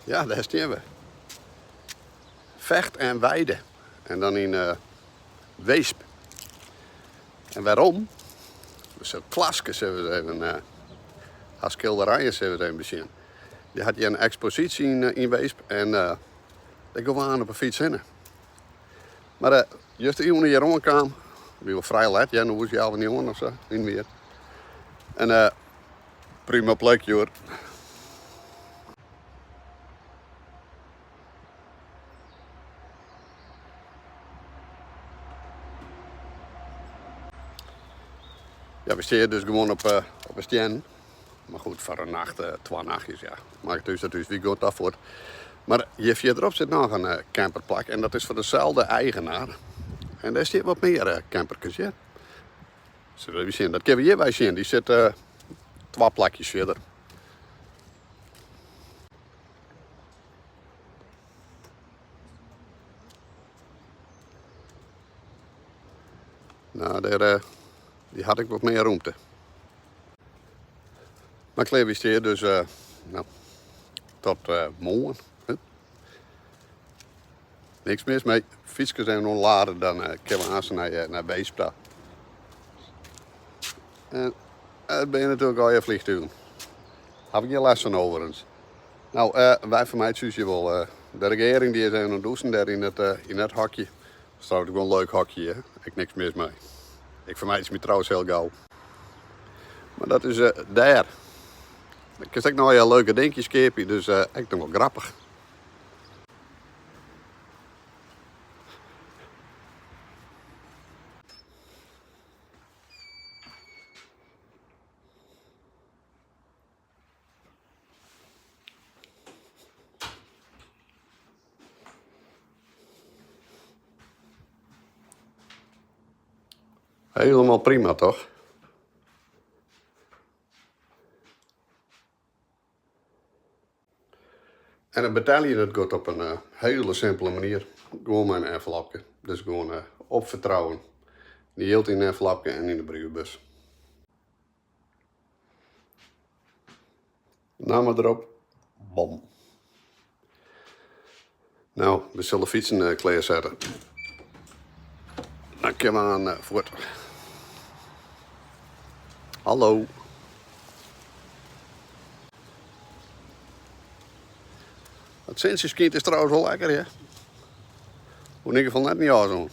Ja, dêr stean we. Vecht en Weide. En dan yn Weesp. En wêrom? We sille Klaske sille we even har skilderijen sille we even besjen. Dy hat hjir in eksposysje yn Weesp en dêr gean we aan op 'e fyts hinne. Mar justerjûn hjir oankaam, wie wol frij let, ja, no is healwei njoggenen of sa, yn mear. En prima plekje hoor. Ja, we stean dus gewoan op, uh, op 'e stiennen. Mar goed, foar in nacht, uh, twa nachtjes, ja. Makket ús dat út, wy gean toch fuort. Mar hjir fierderop sit noch in uh, camperplak en dat is foar deselde eigenaar. En dêr stiet wat mear uh, camperkes, ja. Sille we even sjen. Dat kinne we hjirby sjen. Dy sit uh, twa plakjes fierder. No, dêr, uh, dy hat ek wat mear rûmte. Mar klear wy stean dus uh, no, tot uh, moarn. Huh? Niks mis mei. Fytskes even oanlade, dan uh, kinne we aanst nei, uh, nei Weesp ta. En it binne natuerlik allegear vliegtugen. Haw ik gjin lêst fan overigens. No, uh, wy fermeitsje ús hjir wol. Uh, de regearing dy is even oan it dûsen dêr yn it, uh, yn it hokje. Dat is trouwens gewoan in leuk hokje, hè? Ek niks mis mei. Ik fermeitsje my trouwens hiel gau. Mar dat is uh, dêr. Dan kinst ek noch allegear leuke dinkjes keapje, dus uh, ek noch wol grappich. Helemaal prima, toch? En it beteljen dat giet op in eh, hiele simpele manier. Gewoan mei in envelopke. Dus gewoan eh, op fertrouwen. Dy jild yn in envelopke en yn de brievebus. Namme derop. Bom. No, we sille fytsen eh, klearsette. Dan kinne we aan fuort. Hallo. It sintsje skynt is trouwens wol lekker, ja. Yn ieder gefal net in jas oan.